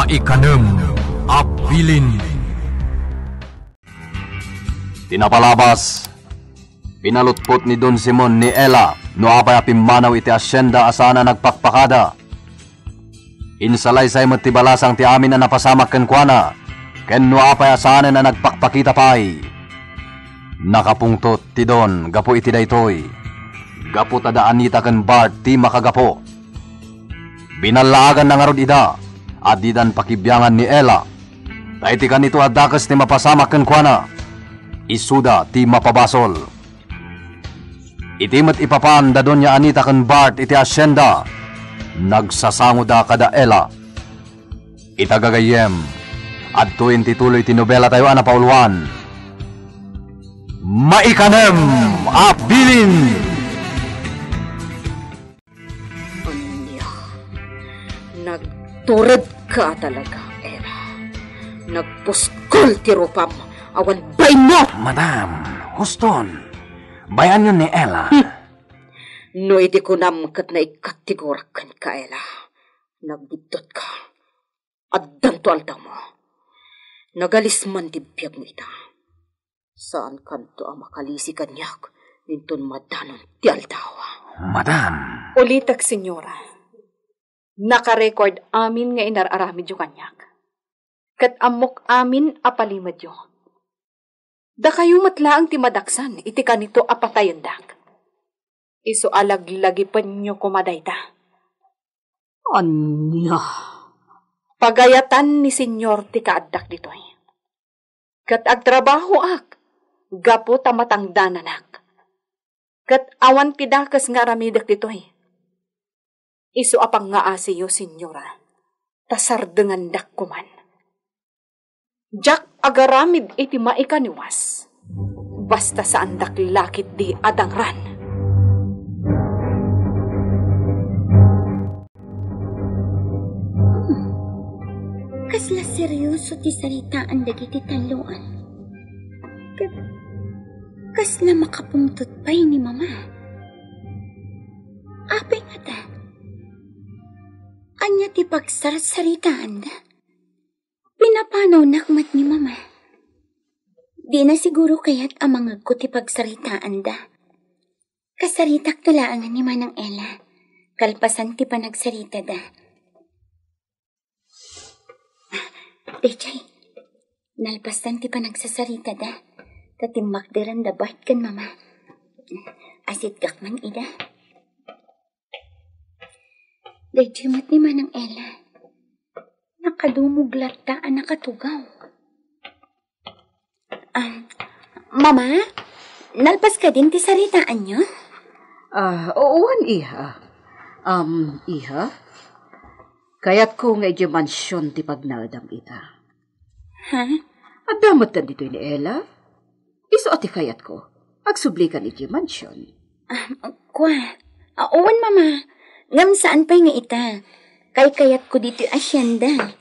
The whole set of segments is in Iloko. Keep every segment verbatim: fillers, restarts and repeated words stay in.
Ikanem a bilin. Ti napalabas, pinalutpot ni Don Simon ni Ella no apay a pimmanaw iti asienda a saan a nagpakpakada. Insalaysay met ti balasang ti amin a napasamak kenkuana, ken no apay a saanen a nagpakpakita pay. Nakapungtot ti Don gapu iti daytoy. Gapu ta da Anita ken Bart ti makagapu. Binallaaganna ngarud ida a didan pakibiangan ni Ella. Ta iti kanito a dakes ti mapasamak kenkuana, isuda ti mapabasol. Iti met ipapan da Doña Anita ken Bart iti asienda, nagsasangoda kada Ella. Ita gagayyem, adtoyen ti tuloy ti nobelatayo a napauluan, Maikanem a Bilin. Ania, nagturedka talaga, Ella. Nagpuskol ti rupam awan bainmo. Madam, huston. Bayanyon ni Ella. Hmm. No idi kunam ket naikkattigurak kenka, Ella, nagbiddutko. Addanto aldawmo. Nagalis man ti biagmo ita. Saankanto a makalisi kaniak inton madanon ti aldaw. Madam. Ulitek, Senyora. Naka-record amin nga inar-aramidyo kaniak. Ket ammok amin a palimedyo. Dakayo met laeng ti madaksan iti kanito a patayendak. Isu a laglagipenyo koma dayta. Ania? Pagayatan ni Señor ti kaaddak ditoy. Ket agtrabahoak gapu ta matangdananak. Ket awan ti dakes nga aramidek ditoy. Isu a pangngaasiyo, Señora, ta sardengandak koman. Diak agaramid iti maikaniwas, basta saandak la ketdi a dangran. Hmm. Kasla serioso ti saritaan dagiti talloan. Ket kasla makapungtot pay ni Mama. Apay ngata? Ania ti pagsarsaritaanda? Pinapanawnak met ni Mama. Dina siguro kayat a mangegko ti pagsaritaanda. Kasaritakto laengen ni Manang Ella, kalpasan ti panagsaritada. Daydiay, nalpasan ti panagsasaritada, ta timmakderanda Bart ken Mama. Asitgak man ida. Daydiay met ni Manang Ella. Nakadumog latta a nakatugaw. Ah, Mama, nalpas kadin ti saritaanyo? Ah, uwan, iha. Um, iha, kayatko nga idiay mansion ti pagnaldam ita. Ha? Adda met ditoy ni Ella? Isu a ti kayatko. Agsublikan idiay mansion. Ah, kua. Ah, uwan, Mama. Ngem saan pay nga ita. Kaykayatko ditoy asienda.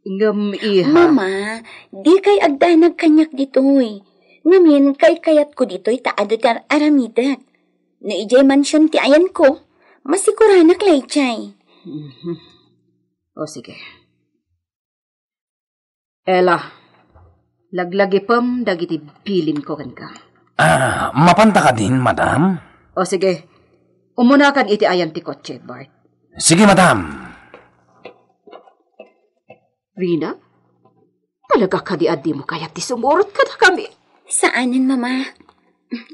Ngem, iha. Mama, dikay agdanag kaniak ditoy. Ngamin, kaykayatko ditoy ta adu ti ar-aramidek. No idiay mansion ti ayanko, masiguranak laydiay. Mhm. O, sige. Ella, laglagipem dagiti bilinko kenka. Ah, mapanta kadin, madam? O, sige. Umunakan iti ayan ti kotse, Bart. Sige, madam. Rina, talaga kadi a dimo kayat ti sumurot kadakami? Saanen, Mama.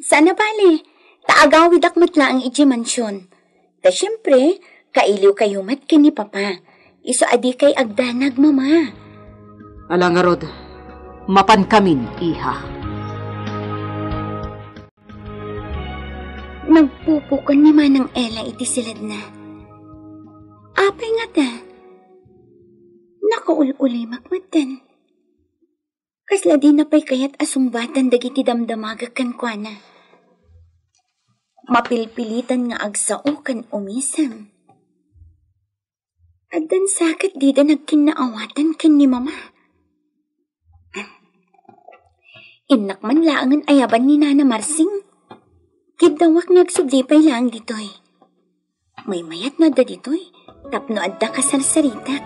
Saan a bale, ta agawidak met laeng idiay mansion. Ta siempre, kailiwkayo met ken ni Papa. Isu a dikay agdanag, Mama. Ala ngarud, mapankamin, iha. Nagpupukan ni Manang Ella iti siledna. Apay ngata? Nakaul-ulimak metten. Kasla dina pay kayat a sungbatan dagiti damdamagek kenkuana. Mapilpilitan nga agsao ken umisem. Addan sa ket dida nagkinnaawatan ken ni Mama. Innak man laengen ayaban ni Nana Marsing. Kiddawak nga agsubli pay laeng ditoy. Maymayat no adda ditoy, tapno adda kasarsaritak.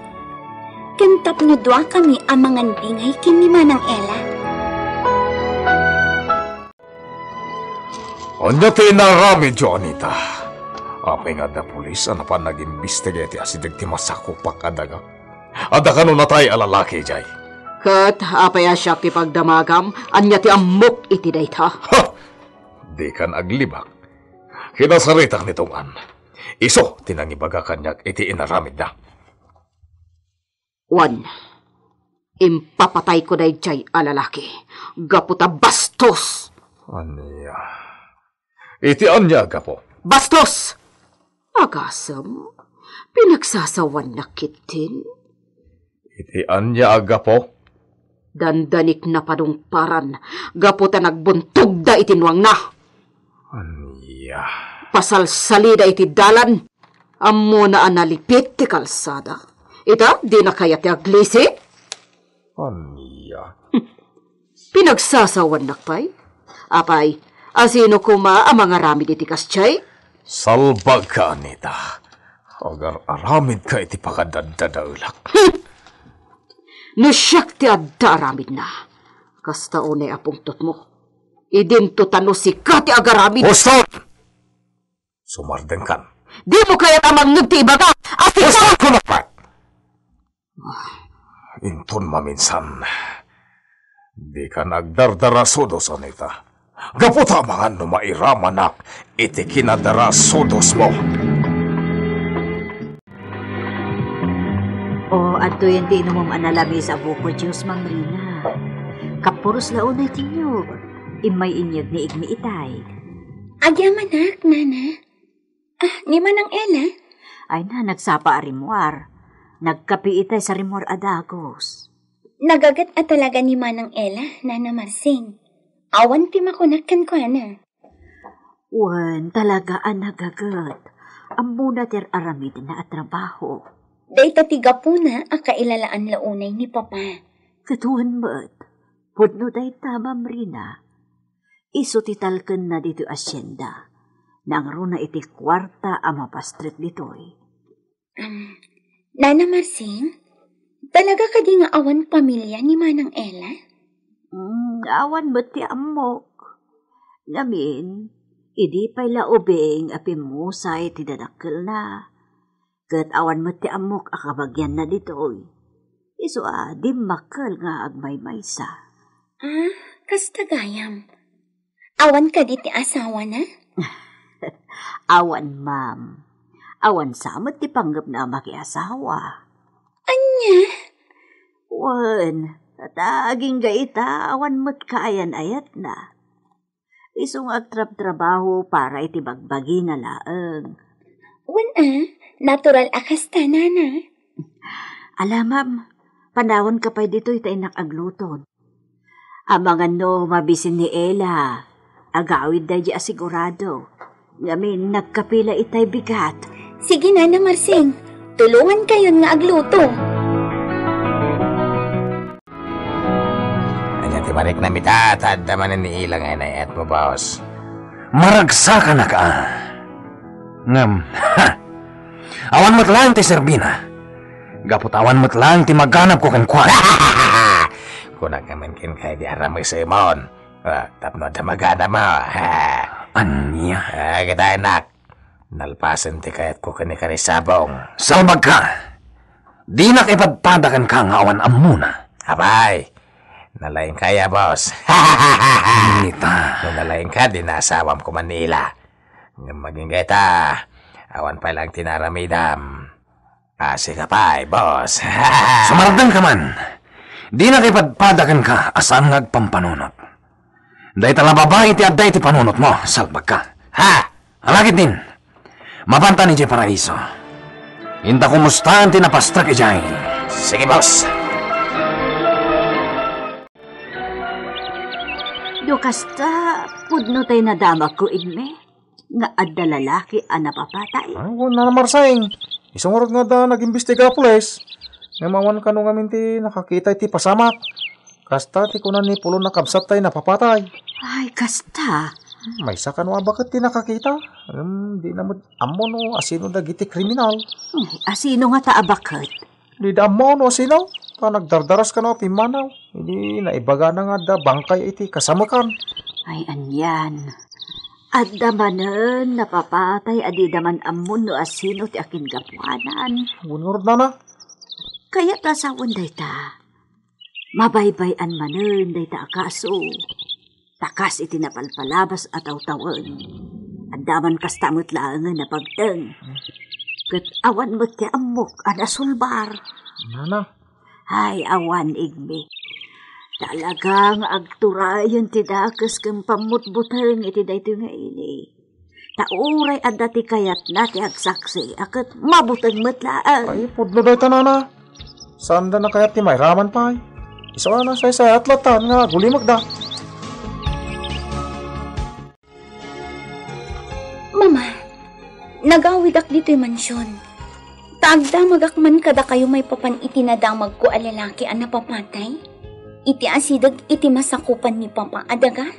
Ken tapno duakami a mangandingay ken ni Manang Ella. Ania ti inaramidyo, Anita? Apay nga adda pulis a napan agimbestiga iti asideg ti masakupak a daga? Adda kano natay a lalaki idiay? Ket apay a siak ti pagdamagam? Ania ti ammok iti dayta? Ha! Dikan aglibak. Kinasaritak ni Tungan. Isu ti nangibaga kaniak iti inaramidna. Wen, impapatayko daydiay a lalaki gapu ta bastos. Ania? Iti ania a gapu? Bastos! Agasem, pinagsasawannak ketdin. Iti ania a gapu? Dandanikna padungparan gapu ta nagbuntogda iti nuangna. Ania? Pasalsalida iti dalan. Ammona a nalipit ti kalsada. Ita, dina kayat ti aglisi? Ania? Pinagsasawannak pay? Apay, asino koma a mangaramid iti kasdiay? Salbagka, Anita. Agar-aramidka iti pakadaddadaelak. No siak ti adda aramidna, kasta unay a pungtotmo. Idinto ta no sika ti agaramid. Uston! Sumardengkan. Dimo kayat a mangngeg ti ibaga. Asika! Uston, kumakpat! Inton maminsan, dikan agdardarasudos, Anita. Gapu ta amangan no mairamanak iti kinadarasudosmo. O, adtoyen ti inumem a nalamis a buko juice, Ma'am Rina. Kapuros la unay ti niyog. Immay inyeg ni Igmi itay. Agyamanak, Nana. Ah, ni Manang Ella? Ay na, nagsapa a rimmuar. Nagkape itay sa rimmuar a dagus. Nagaget a talaga ni Manang Ella, Nana Marsing. Awan ti makunak kenkuana. Wen, talaga a nagaget. Ammona ti ar-aramidna a trabaho. Dayta ti gapuna a kailalaan la unay ni Papa. Ket wen met, pudno dayta, Ma'am Rina. Isu ti talkenna ditoy asienda. Nangruna iti kuarta a mapastrek ditoy. Um, Nana Marsing, talaga kadi nga awan pamilia ni Manang Ella? Mm, awan met ti ammok. Ngamin, idi pay la ubing a pimmusay ti dadakkelna. Ket awan met ti ammok a kabagianna ditoy. Isu a dimmakkel nga agmaymaysa. Ah, kasta gayam. Awan kadi ti asawana? Awan, ma'am. Awan sa met ti panggepna a makiasawa. Ania? Wen, ta agingga ita, awan met kaayan-ayatna. Isu nga agtrabtrabaho para iti bagbagina laeng. Wen a, natural a kasta, Nana. Ala, ma'am, panawanka pay ditoy ta innak agluton. Amangan no mabisin ni Ella, agawid daydi a sigurado. Ngamin, nagkape la itay bigat. Sige, Nana Marsing, tulongankayon nga agluto. Ania ti mariknam ita, ta adda manen ni Ella nga inay-ayatmo, boss? Maragsakanak a. Ngem, ha! Awan met laeng ti serbina. Gapu ta awan met laeng ti maganabko kenkuana. Kunak ngamin kenka idi aramesemon. Ah, tapno adda maganabmo. Ania? Ah, kita, anak. Nalpasen ti kayatko ken ni Karisabong. Salbagka! Dinak ipadpada kenka nga awan ammona. Apay, nalaingka ya, boss. Ita. No nalaingka, di naasawam ko Manila. Ngem agingga ita, awan pay laeng ti naaramidam. Asika pay, boss. Sumardengka man. Dinak ipadpada kenka a saan nga agpampanunot. Dayta la babai ti adda iti panunotmo, salbagka. Ha? Ala ketdin. Mapantan idiay paraiso. Inta kumustaen ti napastrek idiay. Sige, boss. No kasta, pudno tay nadamagko, Igme, nga adda lalaki a napapatay. Ay, wen, Nana Marsing. Isu ngarud nga adda nagimbestiga a pulis. Ngem awan kano ngamin ti nakakita iti pasamak. Kasta ti kuna ni Pulon a kabsat tay napapatay. Ay, kasta. Hmm, maysa kano a baket ti nakakita. Hmm, di na met ammo no asino dagiti kriminal. Hmm, asino ngata a baket? Dida ammo no sino, ta nagdardaras kano a pimmanaw. Idi naibagana nga adda bangkay iti kasamekan. Ay, anian. Adda manen napapatay a dida man ammo no asino ti akingapuanan. Gunurot, nana. Kayat a sawen dayta. Mabaybay-an manen dayta a kaso. Ta kas iti napalpalabas a tawtawen, adda man kasta met laengen a pagteng. Ket awan met ti ammok a nasulbar. Nana. Ay, awan, Igmi. Talaga nga agturayen ti dakes ken pammutbuteng iti daytoy nga ili. Ta uray adda ti kayatna ti agsaksi, a ket mabuteng met laeng. Ay, pudno dayta, nana. Saanda nakayat ti mairaman pay. Isu a nasaysayat latta nga agulimekda. Mama, nagawidak ditoy mansion. Ta agdamagak man kadakayo maipapan iti nadamagko a lalaki a napapatay. Iti asideg iti masakupan ni Papa a daga.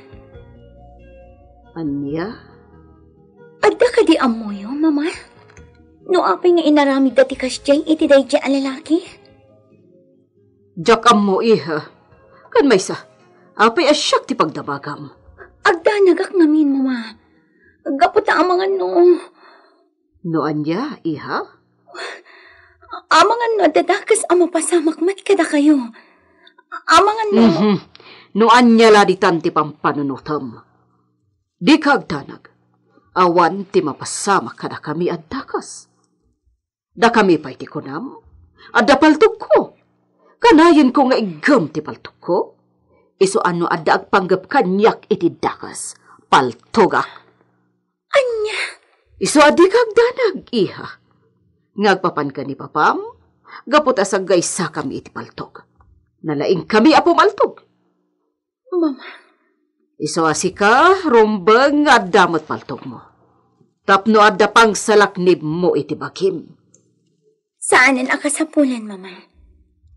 Ania? Adda kadi ammoyo, Mama? No apay nga inaramidda ti kasdiay iti daydiay a lalaki? Diak ammo, iha. Ken maysa, apay a siak ti pagdamagam? Agdanagak ngamin, Mama. Gapu ta amangan no... No ania, iha? Amangan no adda dakes a mapasamak met kadakayo. Amangan no... Mhm. No ania la ditan ti pampanunotem? Dika agdanag. Awan ti mapasamak kadakami a dakes. Dakami pay ti kunam, adda paltogko. Kanayenko nga iggem ti paltogko. Isu a no adda agpanggep kaniak iti dakes, paltogak. Ania? Isu a dika agdanag, iha. Nga agpapan ken ni papam, gapu ta saggaysakami iti paltog. Nalaingkami a pumaltog. Mama. Isu a sika, rumbeng nga adda met paltogmo. Tapno adda pangsalaknibmo iti bagim. Saanen a kasapulan, Mama.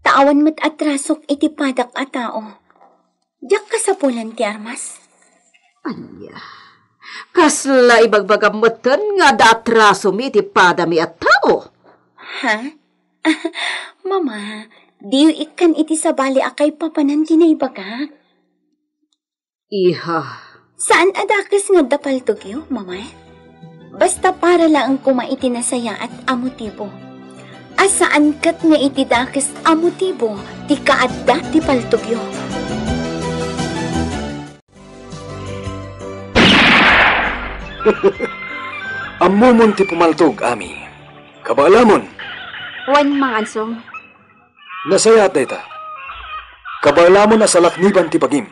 Ta awan met atrasok iti padak a tao. Diak kasapulan ti armas. Ania? Kasla ibagbagam metten nga adda atrasomi iti padami a tao? Ha? Mama, diyo ikkan iti sabali a kaipapanan ti naibagak. Iha. Saan a dakes nga adda paltogyo, Mama? Basta para laeng koma iti nasayaat a motibo. A saan ket nga iti dakes a motibo ti kaadda ti paltogyo. Ammomon ti pumaltog, Ami. Kabaalamon. Wen, Mang Ansong. Nasayaat dayta. Kabaalamon a salakniban ti bagim.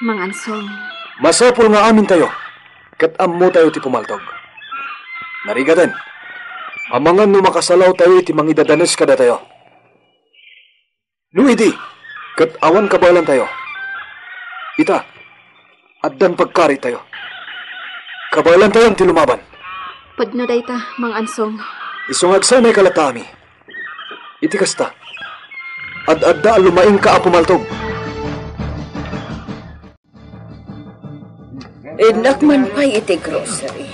Mang Ansong. Masapul nga amintayo, ket ammotayo ti pumaltog. Narigaten, amangan no makasalawtayo iti mangidadanes kadatayo. No idi, ket awan kabaelantayo. Ita, addan pagkaritayo. Kabaelantayon ti lumaban. Pudno dayta, Mang Ansong. Isu nga agsanayka latta, Ami. Iti kasta, ad-adda a lumaingka a pumaltog. Innak man pay iti grocery.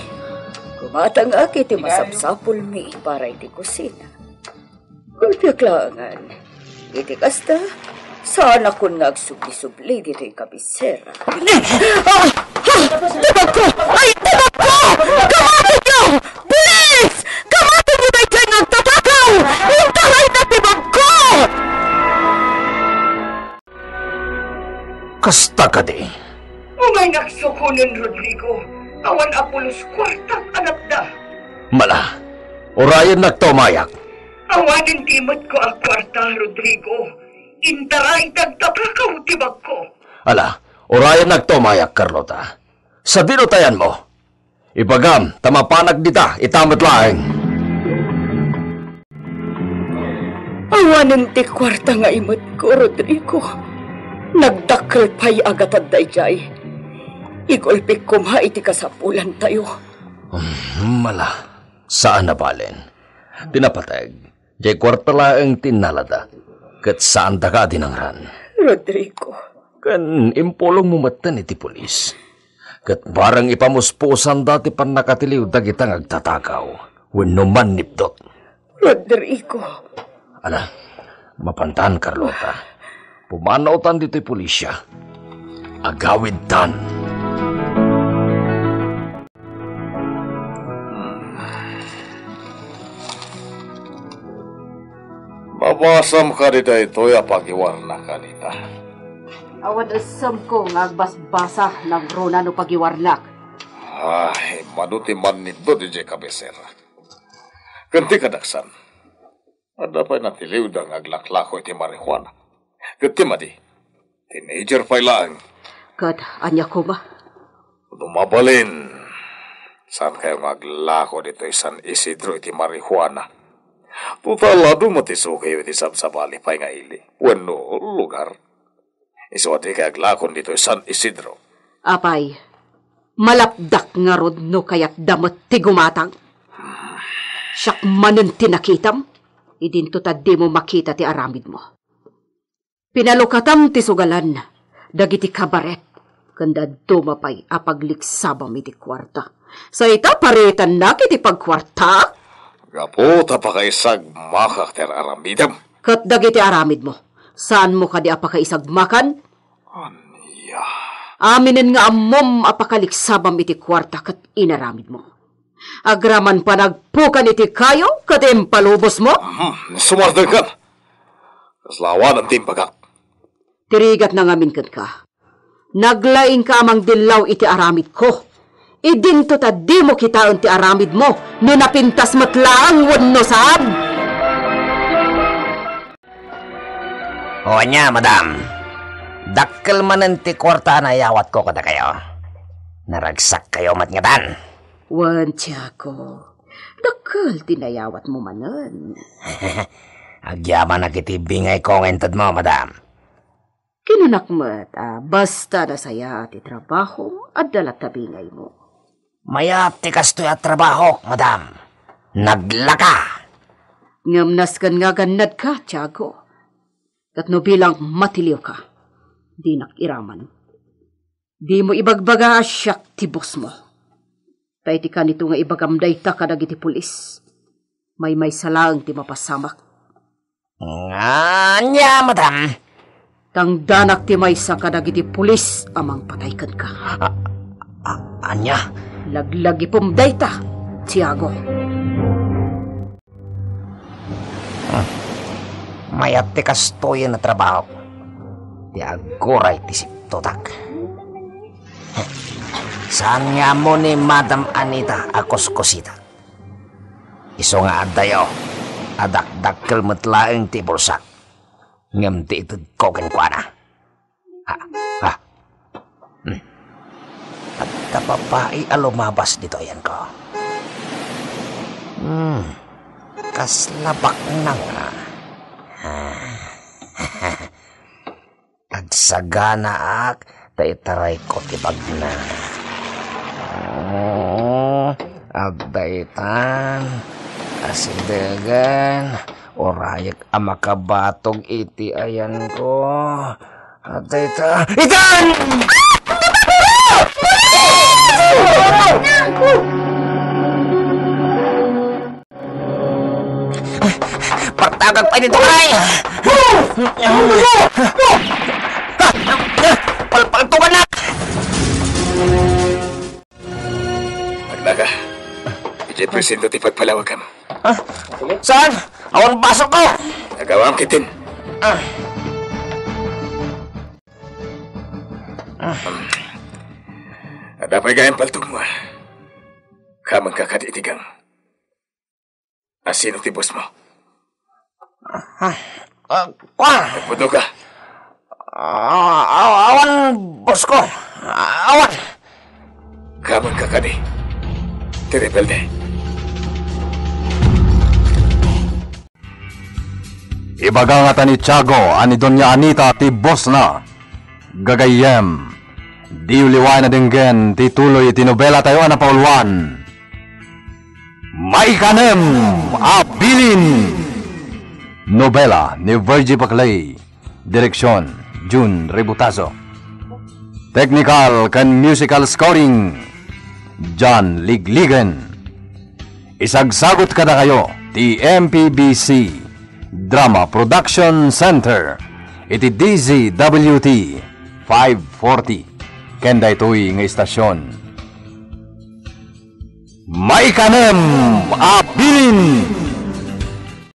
Kumatangak iti masapsapulmi para iti kusina. Gulpiak laengen. Iti kasta, saanakon nga agsubli-subli ditoy kabisera. Ah! Ah! Ti bagko! Ay, ti bagko! Kamatenyo! Bulis! Kamatenyo daydiay nga agtatakaw! Intarayna ti bagko! Kasta kadi. Umay nagsukonen, Rodrigo. Awan a pulos kuarta a natda. Mala, urayennak ta umayak. Awanen ti imetko a kuarta, Rodrigo. Intaray dagtatakaw ti bagko. Ala, urayennak ta umayak, Carlota. Sadino tayanmo? Ibagam, ta mapanak dita, ita met laeng. Awanen ti kuarta nga imetko, Rodrigo. Nagdakkel pay a gatad daydiay. Igulpik koma iti kasapulantayo. Hmm, mala, saan a balen. Ti napateg, jay kuarta laeng ti innalada, ket saandaka a dinangran. Rodrigo. Ken impulongmo metten iti pulis. Ket bareng ipamuspusanda ti pannakatiliw dagita nga agtatakaw wenno mannipdot. Rodrigo. Ala, mapantan, Carlota. Pumanawtan ditoy pulisya. Agawidtan. Mabasam kadi daytoy a pagiwarnak, Anita? Awan essem ko nga agbasbasa, nangruna no pagiwarnak. Ay, mano ti mannitdo idiay kabisera. Ken ti kadaksan, adda pay natiliwda nga aglaklako iti marijuana. Ket ti madi, teenager pay laeng. Ket ania koma? No mabalin, saankayo nga aglako ditoy San Isidro iti marijuana? Total, adu met ti sugiyo iti sabsabali pay nga ili wenno lugar. Isu a dikay aglakon ditoy San Isidro. Apay, malapdak ngarud no kayatda met ti gumatang? Siak manen ti nakitam, idinto ta dimo makita ti aramidmo. Pinalukatam ti sugalan dagiti kabaret, ken dadduma pay a pagliksabam iti kuarta. Say ta, paritannak iti pagkuarta? Gapu ta pakaisagmakak ti ar-aramidem. Ket dagiti aramidmo, saanmo kadi a pakaisagmakan? Ania? Aminen nga ammom a pakaliksabam iti kuarta ket inaramidmo. Agraman panagpukan iti kayo ket impalubosmo? Mhm, sumardengkan. Kasla awanan ti imbagak. Ti rigatna ngamin kenka. Naglaingka a mangdillaw iti aramidko. Idinto ta dimo kitaen ti aramidmo no napintas met laeng wenno saan. O ania, madam? Dakkel manen ti kuarta a nayawatko kadakayo. Naragsakkayo met ngatan. Wen, Tiago, dakkel ti nayawatmo manen. Agyamanak iti bingayko nga intedmo, madam. Kinunak met a basta nasayaat ti trabahom, adda latta bingaymo. Mayat ti kastoy a trabahok, madam. Naglaka. Ngem nasken nga agannadka, Tiago. Ket no bilang matiliwka, dinak iraman. Dimo ibagbaga a siak ti bossmo. Ta iti kanito nga ibagam dayta kadagiti pulis, maymaysa laeng ti mapasamak. Ania, madam? Tangdanak ti maysa kadagiti pulis a mangpatay kenka. A-, a-, ania? Laglagipem dayta, Tiago. Hmm. Mayat ti kastoyen a trabaho. Ti aguray ti siptotak. Saan nga ammo ni Madam Anita a kuskusitak? Isu nga addayo, a dakdakkel met laeng ti bulsak. Ngem ti itedko kenkuana. Ha? Ha? Hmm. Adda babai a lumabas ditoy ayanko. Hmm. Kasla baknang, ah. Ha? Agsaganaak ta itarayko ti bagna. Oh, adda itan. Asidegen. Urayek a makabatog iti ayanko. Adda ita. Itan! Partagak pay dito, ay! Palpaltukan na! Agnaga, idiay presinto ti pagpalawagam. Ah, saan? Awan basok ko! Nagawam kitin. Ah. Ah. Adda pay gayam paltog mo, ah. Kaman ka kadi iti gang. Asino ti boss mo? Ah, ah, ah. Nagpudo ka? Ah, ah, awan, boss ko. Awan. Kaman ka kadi ti rebelde. Ibaga ngata ni Tiago a ni Doña Anita ti boss na. Gagayyem, diyo liwaen a denggen ti tuloy iti nobela tayo a napauluan. Maikanem a bilin! Nobela ni Virgie Paclay. Direksyon, Jun Ributazo. Technical ken musical scoring, John Ligligen. Isagsagot kadakayo ti M P B C Drama Production Center iti D Z W T five forty ken daytoy nga istasyon. Maikanem a bilin.